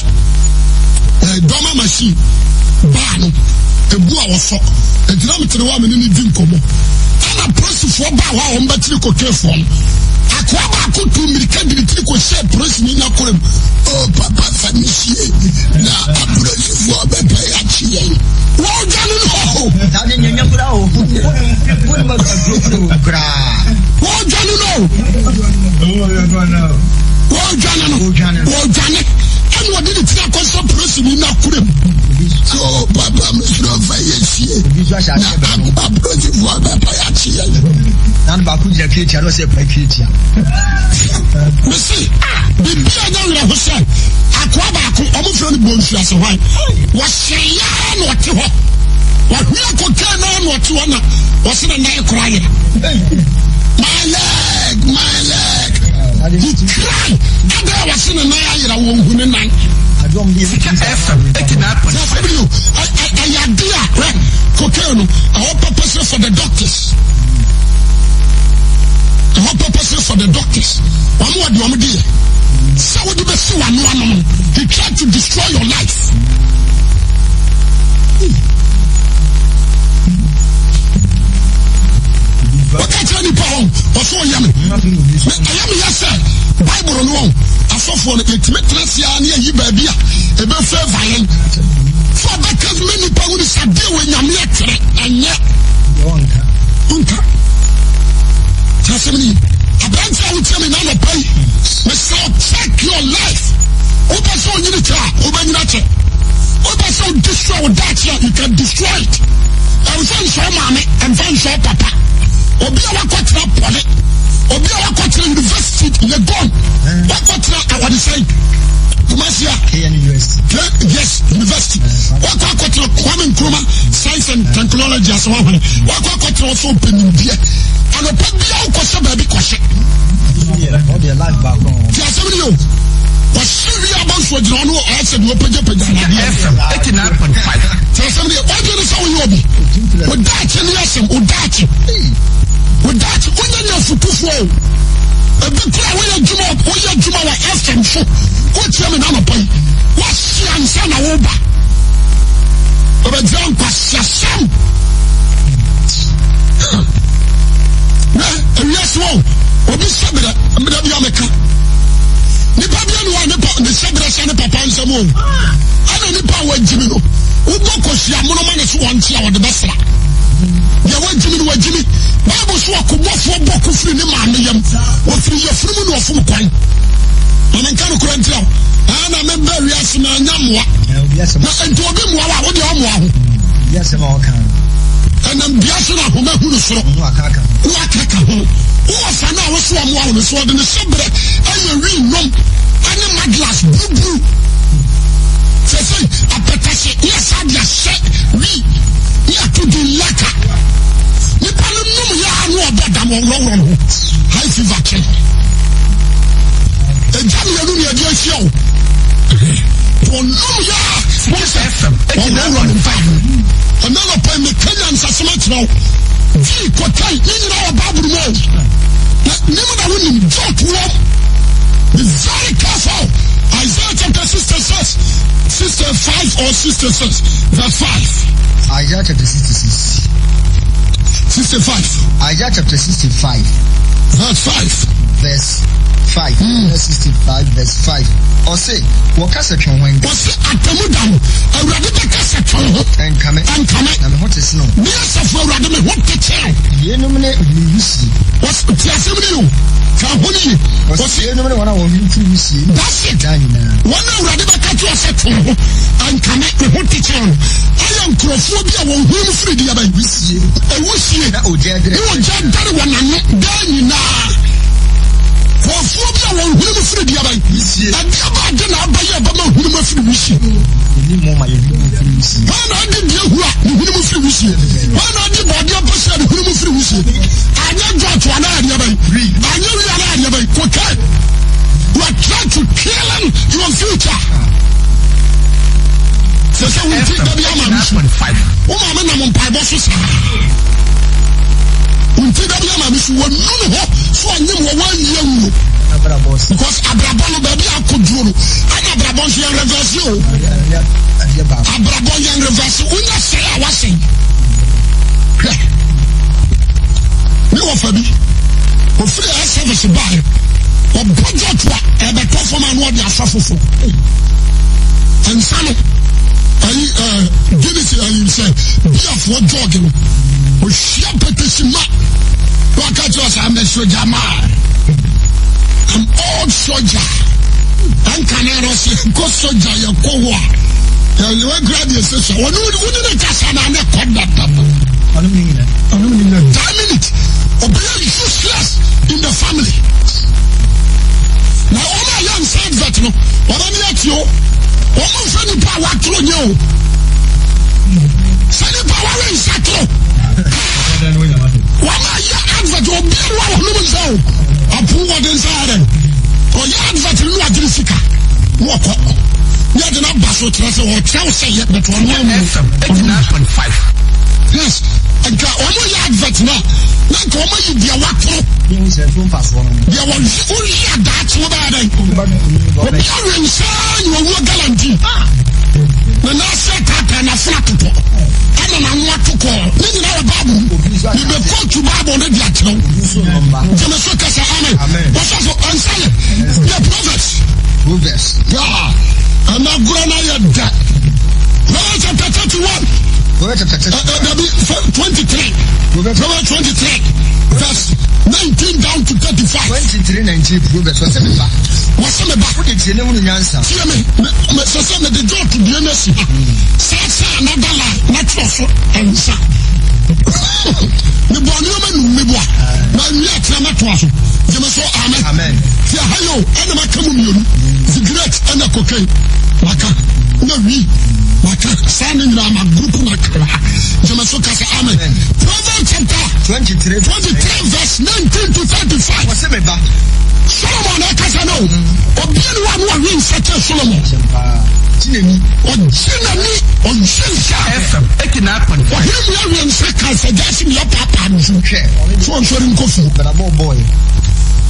Speaker 1: ɛɛ dɔma machine baa no ebu a wɔsɔ egyina mi te ne hɔ a mi ne ne di nkɔmɔ ɛna polisifoɔ baa hɔ a wɔn bɛkyere kokeefoɔ no akoa baako tu mirika de ne tiri kɔ hyɛ polisini n'akora mu o papa fa mi sie na apolisifoɔ bɛpɛ akye yɛn wɔredwane no o. Wɔredwane no o. Wɔredwane no. Wɔredwane. Ɛna ɔde ne tiri akɔhyɛ polisini n'akora mu. So papa mesrɛ fa yɛ sie na apolisifoɔ bɛpɛ akye yɛn.
Speaker 3: Na no baako gyina tweatua na ɔsɛ pa tweatua.
Speaker 1: Mese biribi a nyɛ werɛ ho sɛ akoa baako ɔmo frɛ no bonsuase hwan wɔhyɛ yaa na ɔte hɔ wɔhwea kokaa naa na ɔte hɔ na wɔse ne nan kora yɛ my leg my leg he cry ada a wɔse ne nan ayera wɔn hu ne nan.
Speaker 2: Sika FM 89.5.
Speaker 1: Ɛyɛ ade a hwɛ cocaine no ɛhɔ purposely for the doctors ɛhɔ purposely for the doctors wɔn wɔ deɛ wɔn de yɛ sɛ wɔde bɛsi wɔn ano ano no he tried to destroy your life. Wɔka kyerɛ nipa hɔ ɔsɛ ɔyɛ me ɛyɛ me yɛ sɛ bible no wɔn asɔfoɔ no yɛtumi tena se ara ne ayi baabi a ɛbɛfɛva yɛn sɛ ɔbɛka ma nnipa hunu sɛ adeɛ wɔ nyame atwerɛ ɛnyɛ nka kyerɛ sɛm ne yi aberante a wotia me na anɔpa yi mesɛ check your life wopɛ sɛ onyini kyɛ a wobɛnyina kyɛ wopɛ sɛ wodestroy wo daakye a you can destroy it ɛmfa nhyɛ wo maame ɛmfa nhyɛ wo papa obi a wakɔtena pɔle obi a wakɔtena university legon wakɔtena awɔde sɛn Kumasi a yes university wakɔ akɔtena Kwame Nkrumah science and technology ase wahwene wakɔ akɔtena ɔsɛ ɔpɛ nimdeɛ anɔpa bia wokɔhyɛ baabi kɔhyɛ ti asɛm no yɛ o wɔhyɛ wie abɔ nso gyina ɔno ɔyɛ sɛ deɛ ɔpagyapagya nadeɛ ti asɛm no yɛ wadwene ne sɛ woyɛ obi wodaakye ne asɛm wodaakye wodaakye wonya nya fotufoɔ o. Ebi kura woyɛ adwuma woyɛ adwuma wɔ FM so. Wotie me n'anɔpa yi. Woahyia ansa na woba. Ɔbɛgyina nkwasiasɛm. Na ewiase wɔ obi hyɛ berɛ mmerɛ bi a meka. Nipa bi ne wɔ ne pa ne hyɛ berɛ hyɛ ne papa nsɛm o. Ɛna nipa a wagyimi no wobɔ kɔhyia mono ma ne so wɔn nkyea wɔde bɛsra. Deɛ wagyimi no wagyimi. Bible so ɔkobɔfoɔ bɔ ko firi ne maame yam. Wɔfiri yafunu mu na ɔfom kwan. Na menka no korɛ nkyerɛ wo. Ɛna mebɛ wiase ma anya mmoa. Na nti obi mmoa wo a wode ɔmmoa ho. Ɛnam dua so na ahoma hu no soro. Na wakaka ho. Wowɔ fa no a wo so ɔmmoa wo no so ɔde ne hyɛberɛ ɛyɛ wi nom ɛne maglas buruburu. Sɛsɛi apɛtɛhye ne ɛsa de ahyɛ wi ne ato din laka. Nipa no nom yɛ a na ɔbɔ dam ɔworɔworɔ ne ho. High fever kye. Egya mmienu ne ɛde ahyia o. Ɔnom yɛ a wɔn sɛ ɔworɔworɔ ne mpa. Ɛnna nɔpɛ meka nyansasɛm akyerɛ wo. Gyi kɔtɛn ne nyinaa wɔ Bible mu o. Na nim na wonim joke wɔm. Be very careful. Isaiah chapter 66, 65 or 66, verse 5.
Speaker 3: Isaiah chapter 66.
Speaker 1: 65.
Speaker 3: Isaiah chapter 65.
Speaker 1: Verse 5.
Speaker 3: Verse 5. Mm. 65 verse 5. Ɔse, wɔka sɛ twɛn ho nka.
Speaker 1: Ɔse, atɛmu da no, Awurade bɛka sɛ twɛn ho.
Speaker 3: Ɛnkame.
Speaker 1: Ɛnkame.
Speaker 3: Na me ho te sene
Speaker 1: Me asafo Awurade me ho te kyɛn.
Speaker 3: Yeinom ne wisie.
Speaker 1: Ɔse, te asɛm no yi o. Ka ho no yi.
Speaker 3: Ɔse, yeinom ne wɔn a wɔn ho firi wisie.
Speaker 1: That's it.
Speaker 3: Daa nyinaa.
Speaker 1: Wɔn a Awurade bɛka kyerɛ sɛ twɛn ho. Ɛnkame, me ho te kyɛn no. Ayɛ nkurɔfoɔ bi a wɔn ho mu firi deɛ bɛn.
Speaker 3: Wisie.
Speaker 1: Ewusie.
Speaker 3: Na ogya dɛrɛ.
Speaker 1: Ne ogya dɛrɛ wɔn ano daa nyinaa. Nkurɔfoɔ bi a wɔn hwene mu firi deɛ bɛn.
Speaker 3: Wisie.
Speaker 1: Ɛdeɛ ba ade na abɛyɛ ɛbɛma hwene mu afiri wisie.
Speaker 3: Ɛni mu ma yɛ hwene mu firi wisie.
Speaker 1: Wɔn na adi deɛ hura ne hwene mu firi wisie. Wɔn na adi bɔdeɛ pɛsɛ ne hwene mu firi wisie. Anyɛ dɔɔto anaa adeɛ bɛn. Anyɛ wi anaa adeɛ bɛn. Cocaine. You are trying to killing your future. Sɛ sɛ wo ti dabi ama mi so. Wo maame nam mpaebɔ so saa. Wo ti dabi ama mi so. Wɔnu ne ho so ɔnyem wɔ wɔn ayi awuo. Because abrabɔ no baabi akɔduro no ɛna abrabɔ nso yɛn reverse o. Abrabɔ yɛn reverse wonya sɛe a wasɛe. Hwɛ ne wɔfa bi ofiri air service baeɛ ɔbɔ jɔt a ɛbɛtɔ fam a na ɔde asɔ foforɔ nsa no ayi ɛɛ Guinness ayi sɛ biafoɔ jɔg no ohyia pɛtɛsi ma waka kyerɛ sɛ I'm a soldier man I'm old soldier ɛnka no ara sɛ nkɔ soldier yɛ kɔ hɔ a yɛyɛ wakura deɛ sɛ sɛ ɔne wone ne kasa na ne kɔ dada
Speaker 3: ɔnom ne nyina
Speaker 1: ɔnom ne nyina that minute ɔbɛyɛ useless in the family na wɔn a yɛ nsa advert no wɔn ani ati o wɔn nfa nipa a watoro nyɛ o sɛ nipa a wɔre nsa toro wɔn a yɛ advert obi a wɔn nom nsa o apu wɔde nsa yɛ dɛ ɔyɛ advert no wagyere sika na wɔkɔ ne yɛde no aba so kyerɛ sɛ ɔkyerɛ wo sɛ yɛ but ɔno amu yes nka wɔn yɛ advert na na nka wɔn ayi deɛ watoro deɛ wɔyi woyi adaakye wo bɛyɛ dɛ obi awe nsa na owuo galanti na n'ase taataa n'afena totɔ ɛna n'ano ato kɔɔ ne nyinaa wɔ baabu mu ne bɛ kóòtù baabu ne de akyerɛw gyeme so kasa amen wɔsɔfo ɛnsa yɛ yɛ proverbs
Speaker 3: proverbs
Speaker 1: ɛna agorɔ no ayɛ dɛ Proverbs chapter 31
Speaker 3: Proverbs chapter 31
Speaker 1: Dabi 23 Proverbs 23 verse 19 down to 35
Speaker 3: 23 19 Proverbs wɔsɛ me ba
Speaker 1: wɔsɛ me ba
Speaker 3: wode tie ne hunu nyansa
Speaker 1: tie me sɛ sɛ mede dwɔɔto dua no asi ha saa sɛ another line na twerɛ so ɛnsa mebɔ nneɛma num meboa na nwi akyerɛ mɛtoa so gyeme so amen ti aha yi o ɛna maka mu mmienu cigarette ɛna cocaine maka na wi maka saa ne nyinaa ma group na kra gyeme so kasa amen Proverbs chapter
Speaker 3: 23
Speaker 1: 23 verse 19 to 35
Speaker 3: wɔsɛ me ba
Speaker 1: Solomon akasa no obi ne wa no ɔwe nsa kyɛ Solomon
Speaker 3: ɔgye
Speaker 1: n'ani ɔgye nsa
Speaker 2: FM 89.5
Speaker 1: ɔhene mu awe nsa ka sɛ gyaase mu yɛ paapaa no so so ɔnsɔre nkɔ fie.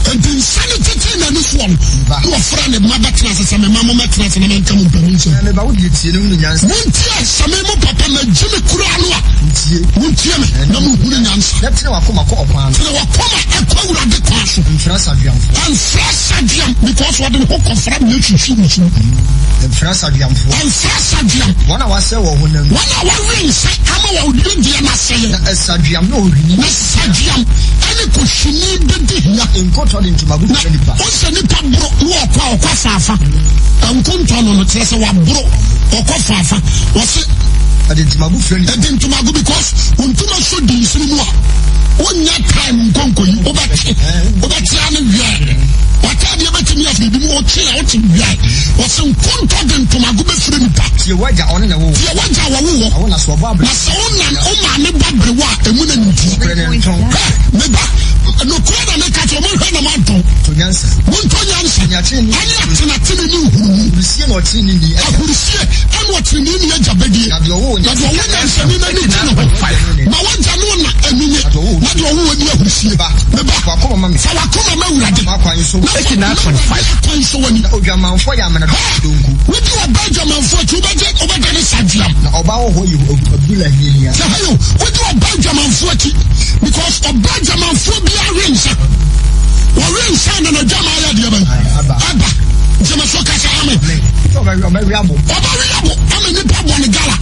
Speaker 1: Enti nsa no tetee n'ani soɔ no, na ɔfrɛɛ ne mma bɛtena ase sɛ, Me mma, mommɛtena ase na menka mo mpanin nsɛm.
Speaker 3: Na me ba, wo deɛ tie na hunu nyansa.
Speaker 1: Montie, sɛ me mo papa magye me koraa no a.
Speaker 3: Montie.
Speaker 1: Montie me na monhunu nyansa.
Speaker 3: Na tene w'akoma kɔ ɔkwan no.
Speaker 1: Tene w'akoma kɔ Awurade kwan so.
Speaker 3: Mfra sadweamfoɔ.
Speaker 1: Mfra sadweam, because ɔde ne ho kɔfra nea ɛhwehwɛ wusu.
Speaker 3: Mfra sadweamfoɔ.
Speaker 1: Mfra sadweam.
Speaker 3: Wɔn a wɔasɛe wɔn honam.
Speaker 1: Wɔn a wɔawe nsa ama wɔn wedeɛ no asɛeɛ.
Speaker 3: Na sadweam ne ohwini.
Speaker 1: Na sadweam ne kohwini bɛdi hia.
Speaker 3: Nkotɔ de ntomago fira nipa.
Speaker 1: Na ɔsɛ nipa boro na ɔkɔ a ɔkɔ faafa. Nkontɔ no no kyerɛ sɛ waboro ɔkɔ faafa. Wɔse.
Speaker 3: Ɛde ntomago fira nipa.
Speaker 1: Ɛde ntomago because ntoma so di nsiri mu a wonya time nkonkoyi wobɛtwe wobɛtwe ano wia. W'ataadeɛ bɛtumi afiri bi mu ɔtwe a wote wia. Wɔse nkontɔ de ntomago bɛfira nipa.
Speaker 3: Tie w'agya ɔno na ɛwo wo.
Speaker 1: Tie w'agya wɔwo wɔ.
Speaker 3: Na wo na so ɔbɔ abere.
Speaker 1: Na sɛ wo nan wo maame ba berewa a emu na nimdeɛ.
Speaker 3: Nokorɛ ne ntɔn.
Speaker 1: Hwɛ, me ba, nokorɛ na meka kyerɛ mo, monhwɛ na moantɔn.
Speaker 3: Tɔ nyansa.
Speaker 1: Montɔ nyansa.
Speaker 3: Ɛne atenenee.
Speaker 1: Ɛne atenatene ne nhunumu.
Speaker 3: Ahurisie na ɔteneneeni agya.
Speaker 1: Ahurisie ɛne ɔteneneeni agya bɛdie.
Speaker 3: Na deɛ ɔwɔ
Speaker 1: Na deɛ ɔwɔ nyansani no ani gye ne ho. Ma w'agya ne wo na ani nye.
Speaker 3: Na deɛ ɔwɔ
Speaker 1: Na deɛ ɔwɔ ani ahurisie.
Speaker 3: Me ba,
Speaker 1: Me ba,
Speaker 3: fa w'akoma ma me.
Speaker 1: Fa w'akoma ma Awurade.
Speaker 3: Na w'akwan nso.
Speaker 1: Na fa Awurade akwan nso w'ani.
Speaker 3: Na odwamanfoɔ yɛ amena donko.
Speaker 1: Wodi ɔbaa dwamanfoɔ akyi, wobɛgye wobɛdane sadweam.
Speaker 3: Na ɔbaa wɔ hɔ yɛ abura hiahia.
Speaker 1: Sɛ ha yo, wodi ɔbaa dwamanfoɔ akyi because ɔbaa dwamanfoɔ biara we nsa. Wɔwe nsa na n'adwaman ayɛ deɛ bɛn?
Speaker 3: Aba.
Speaker 1: Aba. Gyeme so ka sɛ amen.
Speaker 3: Ɔbɛwe abo.
Speaker 1: Ɔbɛwe abo ama nipa bɔ ne gala.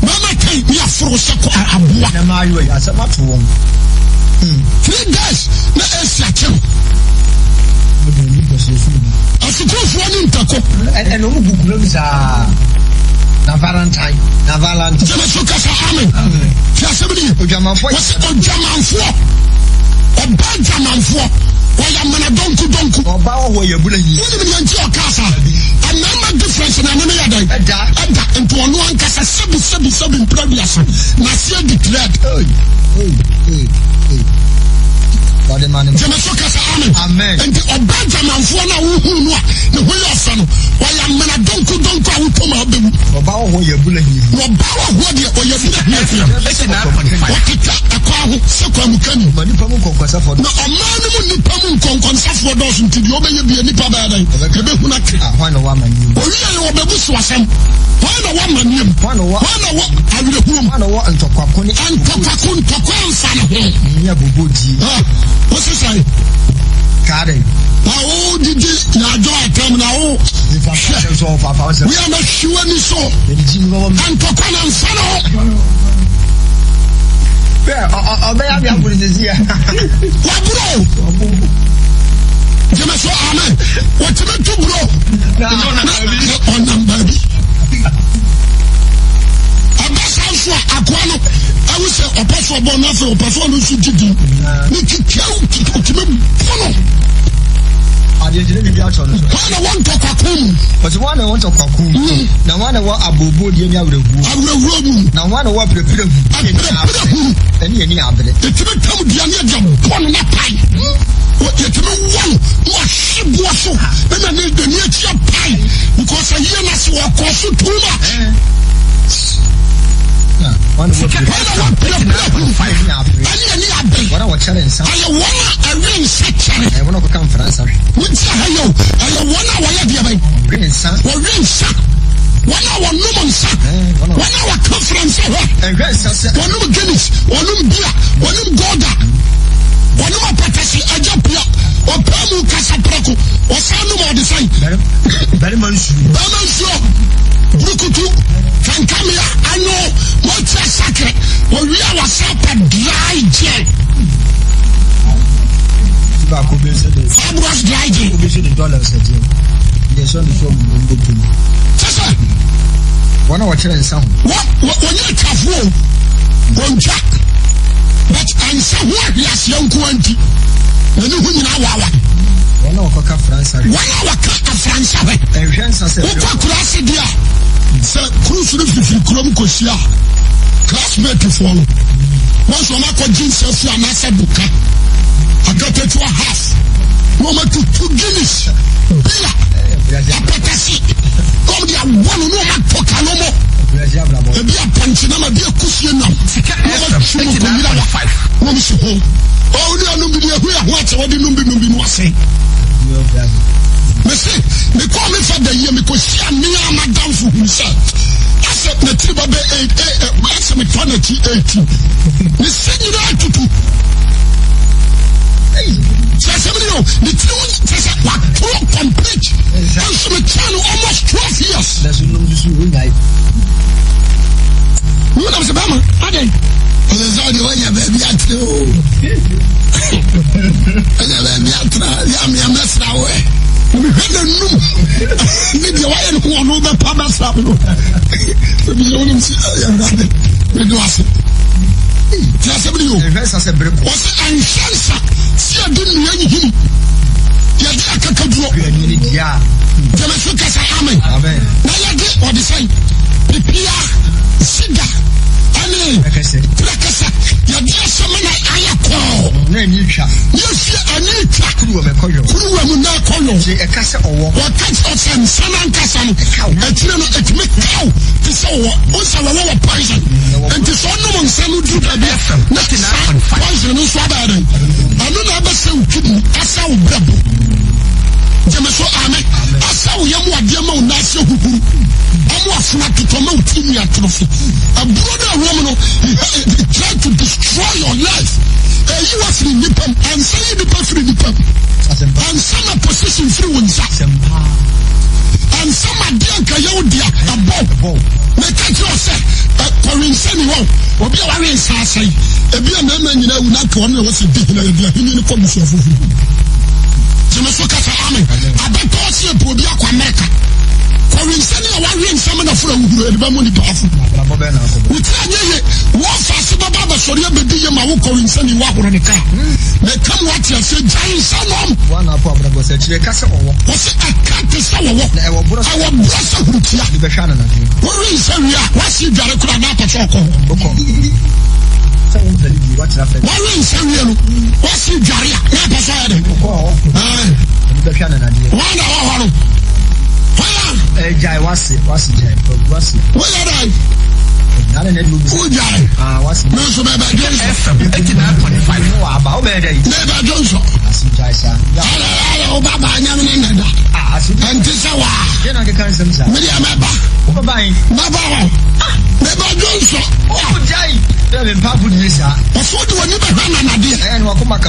Speaker 1: Mɛma kan ne aforo sɛ kɔ aboa.
Speaker 3: Na maa yɔ yi asɛm ato wɔn.
Speaker 1: 3 days na esi akyɛm. Asukuufoɔ ne ntako.
Speaker 3: Ɛna ɔmo gu kuro mu saa. Na Valentine, na Valentine.
Speaker 1: Gyeme so kasa amen. Ti asɛm ni.
Speaker 3: Odwamanfoɔ.
Speaker 1: Wɔsi odwamanfoɔ. Ɔbaa dwamanfoɔ. Wɔyɛ amena dɔnku dɔnku.
Speaker 3: Ɔbaa wɔ hɔ yɛ bula yi.
Speaker 1: Wonim deɛ nti ɔkaa saa? Mmarima difference na ɛno ne yɛ dɛn?
Speaker 3: Ɛda.
Speaker 1: Ɛda. Nti ɔno ankasa sɛbi sɛbi sɛbi mpira wiase. N'ase adi thread.
Speaker 3: Hey, hey, hey, hey.
Speaker 1: Gyeme so kasa amen.
Speaker 3: Amen.
Speaker 1: Nti ɔbaa dwamanfoɔ no a wohuu no a ne ho yɛ ɔfɛ no, ɔyɛ amena dɔnku dɔnku a wotɔ ma abɛwu.
Speaker 3: Ɔbaa wɔ hɔ yɛ bula yi.
Speaker 1: Na ɔbaa wɔ hɔ deɛ ɔyɛ bula hiahia. Ɔkeka ɛkwan ho sɛ kwan mu kani.
Speaker 3: Ma nipa mu nkɔnkɔnsafoɔ
Speaker 1: Na ɔman no mu nipa mu nkɔnkɔnsafoɔ dɔɔso nti deɛ ɔbɛyɛ bia nipa bɛyɛ dɛn? Ɛbɛhunu ake.
Speaker 3: Hwan na wɔ amanneɛ mu?
Speaker 1: Owie yɛ ɔbɛbu so asɛm. Hwan na wɔ amanneɛ mu?
Speaker 3: Hwan na wɔ
Speaker 1: Hwan na wɔ awerɛhoɔ mu?
Speaker 3: Hwan na wɔ ntɔkwako ne
Speaker 1: Ntɔkwako ntɔkwa mfa ne ho.
Speaker 3: Ne abobo die.
Speaker 1: Ah, wo sisan.
Speaker 3: Kaade.
Speaker 1: Na wo didi na adwo atam na wo. Hwɛ. Wia na hwiwa ni so. Ntɔkwa na mfa ne ho.
Speaker 3: Ɔbɛyɛ ade aboro sisi ya.
Speaker 1: Waburo. Gyeme so amen. Wɔtumi tu buro. Na ɔnam baabi. Ɔba saa nso a akoa no ahu sɛ ɔpɛ so ɔbɔ no afei ɔpɛ so ɔno nso gye di. Ne twitwa ɔtumi bɔ no.
Speaker 3: Adeɛ gyina biribi atɔ no so.
Speaker 1: Wɔn na wɔn ntɔkwako mu.
Speaker 3: Wɔsi wɔn na wɔn ntɔkwako mu. Na wɔn na wɔ abooboo deɛ ne awerɛhuo.
Speaker 1: Awerɛhuo mu.
Speaker 3: Na wɔn na wɔ apirapira hu.
Speaker 1: Apirapira hu.
Speaker 3: Ɛne yɛn ni abere.
Speaker 1: Yɛtumi tam dua ne yɛde bɔ no na pae. Yɛtumi wɔ no na wahye boɔ so ɛna ne n'ani akyi apae because ayie no ase wɔkɔ so too much.
Speaker 3: Wɔn na wɔ
Speaker 1: apirapira hu. Ɛne yɛn ni abere.
Speaker 3: Wɔn a wɔkyɛre nsa.
Speaker 1: Ɛyɛ wɔn a ɛwe nsa kyɛre.
Speaker 3: Ɛyɛ wɔn a wɔkeka mfra nsa hwɛ.
Speaker 1: Wogye ha yɛ o. Ɛyɛ wɔn a wɔyɛ deɛ bɛn.
Speaker 3: Wɔwe nsa.
Speaker 1: Wɔwe nsa. Wɔn a wɔnom nsa. Wɔn a wɔka fra nsa hɔ.
Speaker 3: Ɛhwɛ nsa sɛ.
Speaker 1: Wɔnom Guinness, wɔnom beer, wɔnom Gulder, wɔnom apɛtɛse, agya pia. Ɔpɛ mu kasa prɛko. Ɔsan nom ɔde sɛn.
Speaker 3: Barima nsuo.
Speaker 1: Barima nsuo. Burukutu. Kankamea. Anyo. Wɔtia sakre. Wɔwie a wɔsan pɛ dry gin.
Speaker 3: Baako bi nso de.
Speaker 1: Fabulous dry gin.
Speaker 3: Obi nso de dollars ɛgye. Deɛ ɛsɔ ne so ɔmo bɛ tum.
Speaker 1: Sɛsɛ.
Speaker 3: Wɔn a wɔkyerɛ nsa ho.
Speaker 1: Wɔ wɔ wɔnyɛ atwafoɔ o. Wɔntwa. But nsa ho ahweaseɛ nko ara nti. N'ani ho nyinaa wawa.
Speaker 3: Wɔn a wɔkɔka fransa hwɛ.
Speaker 1: Wɔn a wɔka afransa hwɛ.
Speaker 3: Ɛnhwɛ nsa sɛ.
Speaker 1: Wokɔ akuraase deɛ a sɛ cruise no fifiri kurom kɔhyia classmate foɔ no. Wɔn nso wɔn akɔgye nsa fi anaasɛ boka. Akatatua half. Na wɔn atutu Guinness beer apɛtɛse. Na wɔn de awɔ no na wɔn atɔ kalomo. Ebi apɔnkye nam ebi akusie nam. Na wɔn atwi mu kɔnyina wa. Na wɔn si ho. Ɔwo ne anom bi de ehu yɛ ho akyɛ wɔde nom bi nom bi no asɛe. Mese mekɔɔ me fa da yie mekɔhyia me a madamfo hunu sɛ asɛ n'akyiri ba bɛ asɛ metɔ n'akyi 18 ne se nyinaa tutu. Sɛ asɛm no yɛ o ne tiri ho kyɛ sɛ watoro complete nso mekyɛn no almost 12 years. Wonam sɛ bɛma adɛn? Ɔsɛ sɛ ɔde wanya baabi atena o. Anya baabi atena yɛ amea mɛsra wo ɛ. Mehwɛ n'anum ne deɛ wayɛ no ho ɔno bɛpa bɛsra me no. Ebi sɛ wonim sɛ ɛyɛ awurade mede ase. Ti asɛm ne yo. Wɔsɛ ɛnhwɛ nsa sɛ yɛde nnua nyihini yɛde akakaduro. Gyeme so kasa amen. Na yɛde ɔde sɛn pipia sida ɛne prɛkɛsɛ yɛde ahyɛ ma na ayɛ kɔɔ.
Speaker 3: Na ani twa.
Speaker 1: Ne efie ani twa.
Speaker 3: Kuruwa mu ɛkɔ yɔ.
Speaker 1: Kuruwa mu na ɛkɔ yɔ.
Speaker 3: Gye ɛka sɛ ɔwɔ.
Speaker 1: Wɔka sɛ ɔsɛ nsa n'ankasa no. Akyire no etumi kaw te sɛ ɔwɔ. Ɔsɛ wɔwɔ wɔ poison. Nti sɛ ɔnom nsa no duru baabi a na saa poison no nso abɛyɛ dɛ. Ɛno na ɛbɛsɛ wo kidney asɛ wo brɛbo. Gyeme so amen. Asɛ wo yam adeɛ ma wo nan ase huhuru. Ɔmo afono atotɔ ma wo tiri nwi atoro so. Aburo no a ɛwɔ mu no, he try to destroy your life. Ɛyi wa firi nipa mu. Ansa yi nipa firi nipa mu. Ansa na position firi wo nsa. Ansa ma adeɛ nka yɛ wo dea ɛbɔ. Meka kyerɛ wo sɛ, kɔwe nsa ni hɔ. Obi a wawe nsa asɛe. Ebi a mmarima nyinaa wu na nka ɔno na ɛwɔ sɛ di hene yɛde ahenni no kɔ busua foforɔ. Gyeme so kasa amen. Abɛtɔ ɔsi epu obi akɔ Amerika. Kɔwe nsa ni a wawe nsa ma naforo ahuhuro ɛde bɛmo nipa afo. Wotiri anyɛ ye wɔfa ase bɛba abɛsɔre abɛdi ye ma wo kɔwe nsa ni wahoro ne kaa. Meka mu ate aseɛ gyae nsa nom. Wɔsɛ ɛka te sɛ wɔwɔ. Ɛwɔ borɔ sɛ hurutia. Wowe nsa wie a wasi dware koraa na apɛ sɛ ɔkɔ hɔ. Wawe nsa wie no wasi dware a na apɛ sɛ ɔyɛ dɛ. Wɔn na wɔ hɔ no. Hɔya.
Speaker 3: Gyae wase wase gyae wase.
Speaker 1: Woyɛ dɛ. Wogyae. Me nso bɛbɛ dwonsɔ.
Speaker 2: FM 89.5.
Speaker 1: Mebɛ dwonsɔ. Ala ala wo ba ba nyame ne nada. Ɛnte sɛ waa. Mede mɛba. Mɛba hɔ. Mebɛ dwonsɔ. Ɔsɛ wode w'ani bɛhwɛ ananadeɛ.
Speaker 3: Na wakoma ka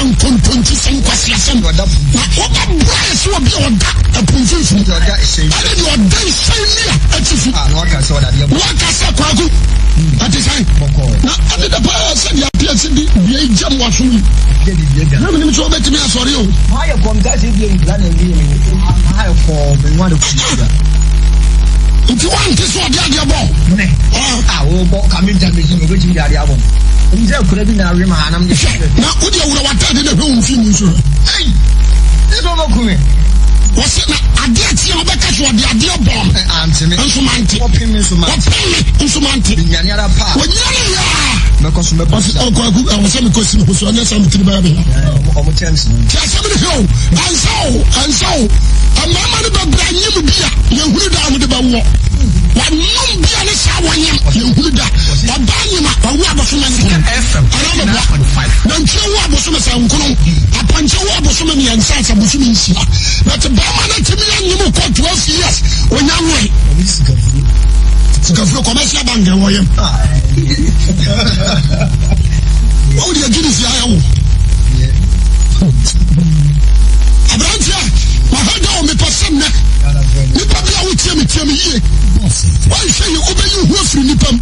Speaker 1: nkontonkyi sɛm nkwaseasɛm. Na wobɛbra yɛ sɛ obi a ɔda ɛpo mfimfini. Ɛne deɛ ɔda nhyɛn nnua atifi. Waka sɛ kwaku. Ɛte sɛn? Na ɛne da paa sɛ deɛ apeɛ si di dua yi gyam w'asom yi. Na menim sɛ wobɛtumi asɔre o. Nti woante sɛ ɔde adeɛ bɔ? Hwɛ, na wode awura w'ataade na hwɛ wo mfe mu nso hwɛ. Wɔse na adeɛ kye a wobɛka so ɔde adeɛ bɔɔ me nso mante. Wɔpem me nso mante. Wɔnyane yɛ a. Ɔse ɔkwaku ɛwɔ sɛ mekɔsi me ho so ɛnyɛ sɛ metiri bɛyɛ me ya. Ti asɛm no hwɛ o, ɛnsa o, ɛnsa o. Mmarima no bɛbrɛ anyem bi a yɛhunu da a wɔde bɛwoɔ. Wɔnom bi a ne saa wɔnyem yɛhunu da. Ɔbaa nyem a ɔwo abosome nkono. Anaa mɛboa. Nantwie wo abosome sɛ nkono. Apɔnkye wo abosome mmiɛnsa sɛ bosome nsia. But bɛrima no tumi anyem kɔ 12 years onya nwoe. Sikafuro commercial bank ɛwɔ yam. Wɔn deɛ gyini si ayɛ wo. Aberanteɛ, mahwɛ da o mepɛ sɛ nnɛ. Nipa bi a wotie me tie me yie. Wɔnhwɛ yi wobɛyi wo ho afiri nipa mu.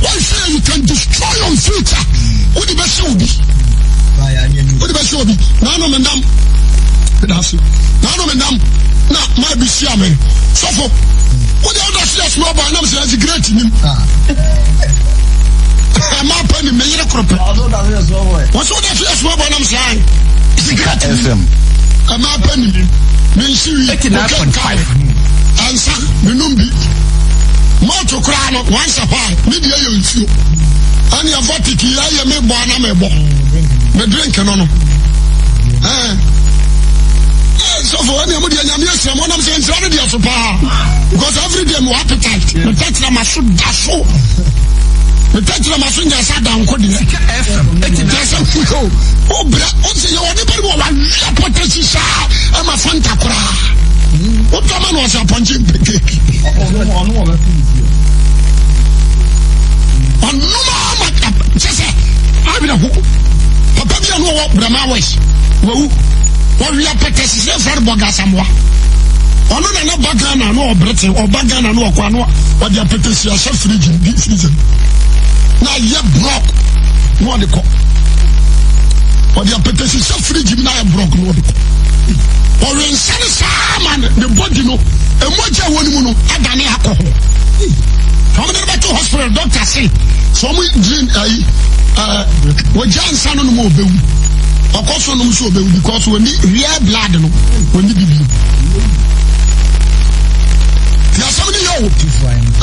Speaker 1: Wɔnhwɛ yi you can destroy your future. Wode bɛhyɛ obi. Wode bɛhyɛ obi. Naano me nam. Naano me nam. Na maa bi hyia me. Sɔfo. Wode woda so yɛ small boy nam sɛ ɛsi great nim. Ɛma pɛ ni me yere koro pɛ. Wɔsɛ wode so yɛ small boy nam sɛ ae. Ɛsi great nim. Ɛma pɛ ni me nsi wi. Oke nka. Ansa menum bi. Mɔɔto koraa no once a while me deɛ yɛ nsuo. Ɛne ɛfɔ tiki ayɛ me bɔ ana me bɔ. Me drink no no. Ɛɛ. Sɔfo ɛne ɛmo deɛ nyame ahyira mo nam sɛ nhyira no deɛ so paa. Because every day mo appetite. Me tɛkyerɛ ma so da so. Me tɛkyerɛma so nyɛ sɛ adanko deɛ. Kyerɛ sɛ o wobrɛ wosɛ yɛwɔ nipa bi wɔ wawia pɔtɛsi saa ɛma fanta koraa. Wotɔ ma no ɔsɛ apɔnkye mpɛ keeki. Ɔnom ama kyɛ sɛ awerɛho. Papa bi a no ɔwɔ Brɛma West wawu. Wɔwia pɔtɛsi sɛ fɛre bɔ gasamoa. Ɔno na ne ba Ghana no ɔbrete ɔba Ghana no ɔkɔ ano ɔde apɛtɛsi ahyɛ fridge mu deep freezer mu na ayɛ block na ɔde kɔ ɔde apɛtɛsi hyɛ fridge mu na ayɛ block na ɔde kɔ ɔwe nsa ne saa ma ne body no emogya ɛwɔ ne mu no adane akɔ hɔ wɔn de bɛto hospital doctor se sɛ wɔn drain ayi ɛɛ wɔgya nsa no nom ɔbɛwu ɔkɔ so nom so ɔbɛwu because wɔni real blood no wɔni bibi. Asɛm no yɛ o.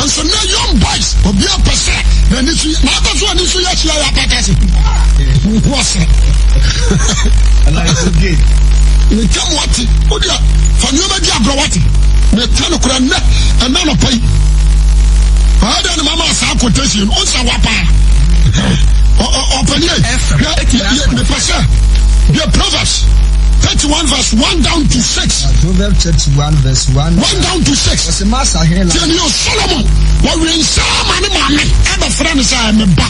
Speaker 1: Nso na young boys obi apɛ sɛ n'ani so yɛ n'apɛ so ani so yɛ hyia yɛ apata se. Nku ɔsɛ. Metwa mu ate. O deɛ fa nneɛma di agorɔ wate. Metwa no kora nnɛ ɛnna nɔpa yi. Ɔyɛ dɛ ne mama saa quotation o nsa wa paa. Ɔpɛni yɛ yɛ mepɛ sɛ deɛ Proverbs 31 verse 1 down to 6.
Speaker 3: Proverbs 31 verse 1.
Speaker 1: 1 down to 6.
Speaker 3: Ɔsɛ Masa hene la.
Speaker 1: Tiɛ ni o Solomon wɔwe nsa ama ne maame ɛbɛfrɛ no sɛ me ba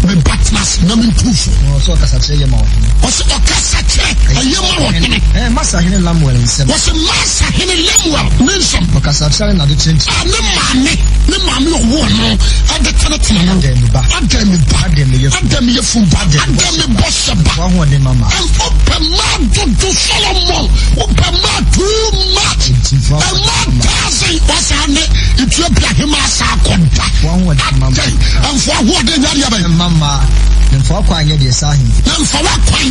Speaker 1: me ba tena ase na me ntu fo.
Speaker 3: Ɔsɛ ɔkasa kyerɛ yɛ ma ɔhene.
Speaker 1: Ɔsɛ ɔkasa kyerɛ ɛyɛ ma ɔhene.
Speaker 3: Ɛɛ Masa hene Lamuel nsɛm.
Speaker 1: Ɔsɛ Masa hene Lemuel ne nsɛm.
Speaker 3: Ɔkasa kyerɛ ne nade kyerɛkyerɛ.
Speaker 1: A ne maame ne maame ɔwɔ no ɛde tenetene no.
Speaker 3: Adɛn me ba.
Speaker 1: Adɛn me ba.
Speaker 3: Adɛn me yɛ
Speaker 1: Adɛn me yɛ fun ba. Adɛn me bɔ hyɛ ba.
Speaker 3: Wahoɔden mama.
Speaker 1: Ɔpɛ maa dodo Solomon wopɛ maa too much. Ɛma thousand wasa ne Ethiopia hema asa akɔda. Adɛn mfa ahoɔden nyɛ deɛ bɛn.
Speaker 3: Mma mmaa na mfa w'akwan nyɛ deɛ ɛsɛ ahemfo.
Speaker 1: Na mfa w'akwan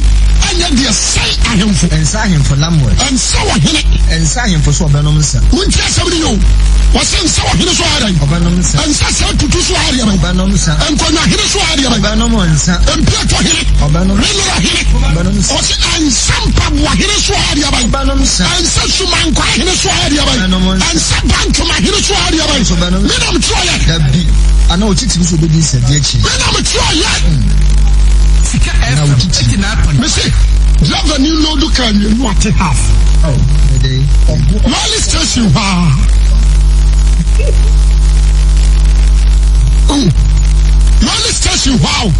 Speaker 1: nyɛ deɛ ɛsɛ ahemfo.
Speaker 3: Ɛnsɛ ahemfo Lamuel.
Speaker 1: Ɛnsɛ ɔhene.
Speaker 3: Ɛnsɛ ahemfo so ɔbɛnom nsa.
Speaker 1: Montie asɛm no yie o. Wɔsɛ nsɛ ɔhene so ayɛ dɛn?
Speaker 3: Ɔbɛnom nsa.
Speaker 1: Ɛnsɛ sɛ tutu so ayɛ deɛ bɛn?
Speaker 3: Ɔbɛnom nsa.
Speaker 1: Nkonnwa hene so ayɛ deɛ bɛn?
Speaker 3: Ɔbɛnom nsa.
Speaker 1: Mpiatɔ hene.
Speaker 3: Ɔbɛnom.
Speaker 1: Renera hene.
Speaker 3: Ɔbɛnom nsa.
Speaker 1: Wɔsɛ ɛnsɛ mpaboa hene so ayɛ deɛ bɛn?
Speaker 3: Ɔbɛnom nsa.
Speaker 1: Ɛnsɛ sumankwaa hene so ayɛ deɛ bɛn?
Speaker 3: Ɔbɛnom nsa.
Speaker 1: Ɛnsɛ bantoma hene so ayɛ deɛ bɛn?
Speaker 3: Ɔbɛnom nsa.
Speaker 1: Menam twerɛ yɛ.
Speaker 3: Dabi. Ana otitiri so obedi nsɛdi akyi.
Speaker 1: Menam twerɛ yɛ.
Speaker 2: Sika
Speaker 3: Ana
Speaker 2: FM
Speaker 3: otitiri.
Speaker 2: 89.5.
Speaker 1: Mese driver ni load car wie no ate half.
Speaker 3: Oh, mede ɔbo.
Speaker 1: Lorry station hɔ a. Oh, lorry station hɔ a o.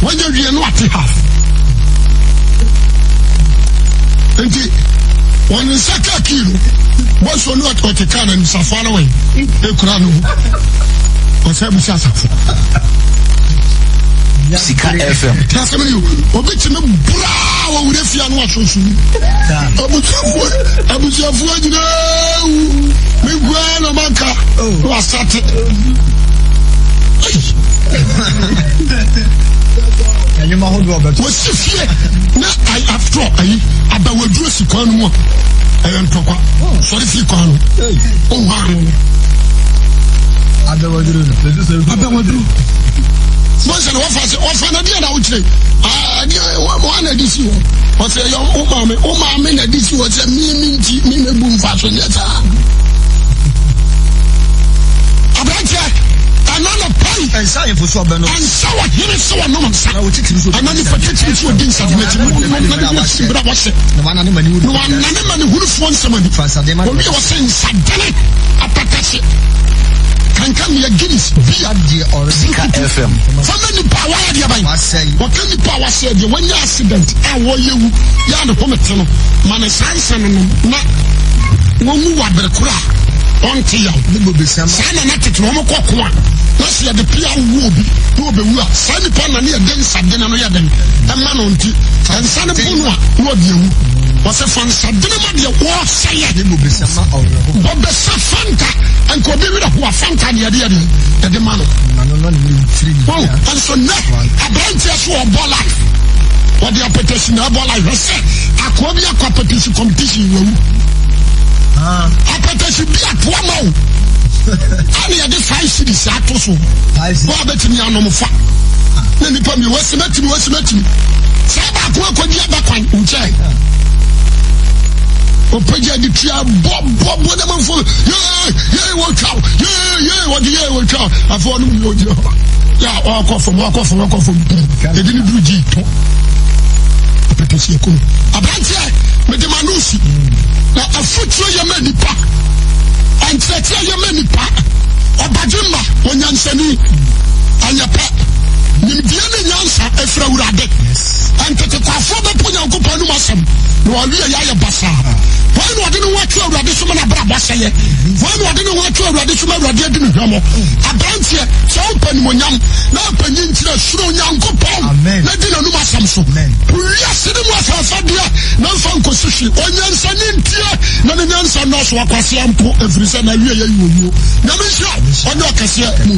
Speaker 1: Wɔnyɛ wie no ate half. Nti wɔn nsa kaa kii no bɔsɔ no ɔte kaa na nisafoa no wɛn ekura no ɔsɛ busa asafo.
Speaker 4: Sika FM.
Speaker 1: Tí a sẹ́mi ni obi ti mi buraa wɔ wura fia no aso su. Abusuafoɔ abusuafoɔ nyinaa wu mi nkura na ma ka na wasate. Wɔsi fie na after ayi abawaduro si kwan no mu a ɛyɛ ntɔkwa sɔre fi kwan no ohun ano.
Speaker 3: Abɛwaduro no.
Speaker 1: Abɛwaduro. Mose na wɔfa sɛ wɔfa na deɛ na wokyerɛ adeɛ wɔn na de si hɔ ɔsɛ yɛ wo maame wo maame na de si hɔ sɛ mi mi nti mi na bu nfa so nyɛ saa. Aberanteɛ ɛna na pai.
Speaker 3: Ɛnsa ahemfo so ɔbɛnom.
Speaker 1: Ɛnsa ɔhene sɛ ɔnom nsa.
Speaker 3: Na otitiri so.
Speaker 1: Ɛna nipa titiri so odi nsa de n'akyi. Mu nom na ne werɛ fi berɛ a wɔhyɛ.
Speaker 3: Na wanane ma ne
Speaker 1: Na wanane ma ne hunufoɔ nsɛm ani.
Speaker 3: Fa nsaden ma.
Speaker 1: Owie ɔsɛ nsadene apɛtɛhye. Kankan yɛ Guinness bia.
Speaker 3: Adeɛ ɔre.
Speaker 4: Sika FM.
Speaker 1: Fa ma nipa a wayɛ deɛ bɛn.
Speaker 3: Wasɛe.
Speaker 1: Wɔka nipa a wasɛe deɛ wanya accident a wɔyɛ wu yɛ a ne home te no ma ne saa nsa no nom na wɔnwu wɔ abere koro a ɔnte yaw.
Speaker 3: Ne bobesa ma.
Speaker 1: Saa na na tete no wɔkɔ ko a na sɛ yɛde pia wu obi na ɔbɛwu a saa nipa na ne yɛde nsadene no yɛ den ɛma no nti nsa no bo no a na ɔde awu. Wɔsɛ fa nsadene ma deɛ wɔresɛeɛ.
Speaker 3: Ne bobesa ma ɔwerɛho.
Speaker 1: Bobesa fanta nka obi werɛ ho a fanta ne yɛde yɛ den yɛde ma no.
Speaker 3: Ma no na ne werɛ mfiri ne
Speaker 1: Wɔn nso nnɛ aberanteɛ so ɔbɔ life wɔde apɛtɛsi na ɛbɔ life hwɛ sɛ akoa bi akɔ apɛtɛsi competition wawu. Apɛtɛsi bi atoa ma o ɛna yɛde 5 cedis ato so wɔn a bɛtumi anom fa na nipa mi wɔsi mɛtumi wɔsi mɛtumi saa baako akɔdi abakwan nkyɛn ɔpɛgya de tua bɔ bɔ bɔ na manfo yee yee wɔtwa yee yee wɔde yee wɔtwa afɔ ɔnom yɛ ogyina hɔ. Yɛ a ɔkɔ fam, ɔkɔ fam, ɔkɔ fam. Yɛde ne duru gyi to. Apɛtɛsi ɛkɔ mu. Aberanteɛ, mede ma no si. Na afotuo yɛ ma nipa. Nkyerɛkyerɛ yɛ ma nipa. Ɔbadwemma, onyansani. Ɛnyɛ pɛ. Nimdeɛ ne nyansa ɛfiri Awurade. Ntetekwafoɔ bɛpo Nyankopɔn anom asɛm na wɔawie yɛ ayɛ basaa. Wɔn na ɔde ne ho ato Awurade so ma n'abrabɔ asɛeɛ. Wɔn na ɔde ne ho ato Awurade so ma Awurade adi ne hwammɔ. Aberanteɛ, sɛ wopɛ animuonyam na wopɛ nyinkyerɛ, suro Onyankopɔn na di n'anom asɛm so. Po wiase no mu afɛɛfɛdeɛ na mfa nkɔsi hwee. Onyansani ntie na ne nyansa nnɔɔso, ɔkwasea mpo, ɛfiri sɛ n'awieeɛ yɛ owuo. Nyame nhyira wo, ɔnyɛ ɔkɛseɛ mu.